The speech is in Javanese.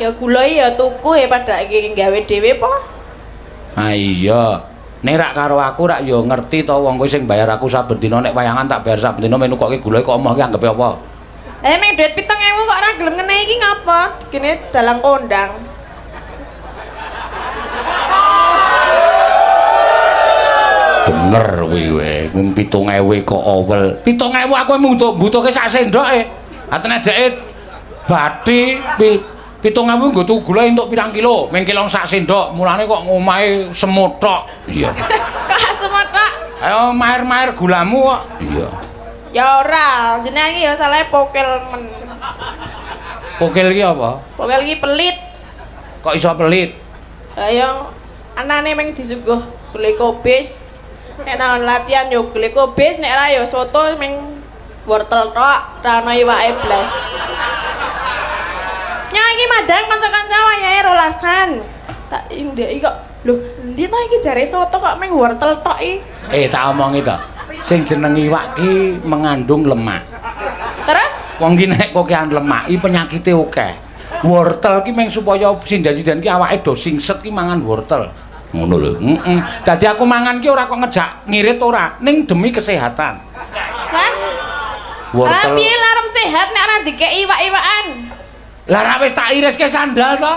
Ya gula ya tuku ya pada iki gawe dhewe po. Ah iya. Nek rak karo aku rak ya ngerti to wong kowe sing bayar aku saben dina, nek wayangan tak bayar saben dina, menukokke gula kok omah ki anggepe apa? Eh, meng duit 7.000 kok ora gelem ngene iki ngapa? Kene dalang kondang. Bener kuwi kowe. Mung 7.000 kok owel. 7.000 aku mung butuhke sak sendoke. Atene dheke bathi 7.000 nggo tuku gula entuk pirang kilo? Mung kelong sak sendok. Mulane kok ngomahe semut tok. Iya. Kok semut tok? Ayo maer-maer gulamu kok. Iya. Ya ora, jenengan iki ya salahe pokel men. Pokel iki apa? Pokel iki pelit. Kok iso pelit? Ayo anane meng disuguh gule kobis. Nek nang latihan yo gule kobis, nek ora yo soto meng wortel tok, ora ono iwake blas. Nya iki madang kanca-kanca wayahe rolasan. Tak indeki kok, lho endi to iki jare soto kok meng wortel tok iki? Eh, tak omongi to. Sing jeneng iwak ki mengandung lemak. Terus? Wong ki nek kokean lemak iki penyakite akeh. Wortel ki meng supaya sinden-sinden ki awake do singset ki mangan wortel. Ngono lho. Heeh. Dadi aku mangan ki ora kok ngejak ngirit ora, ning demi kesehatan. Hah? Wortel. Lah piye arep sehat nek ora dikeki iwak-iwakan? Lah ra wis tak iriske sandal to.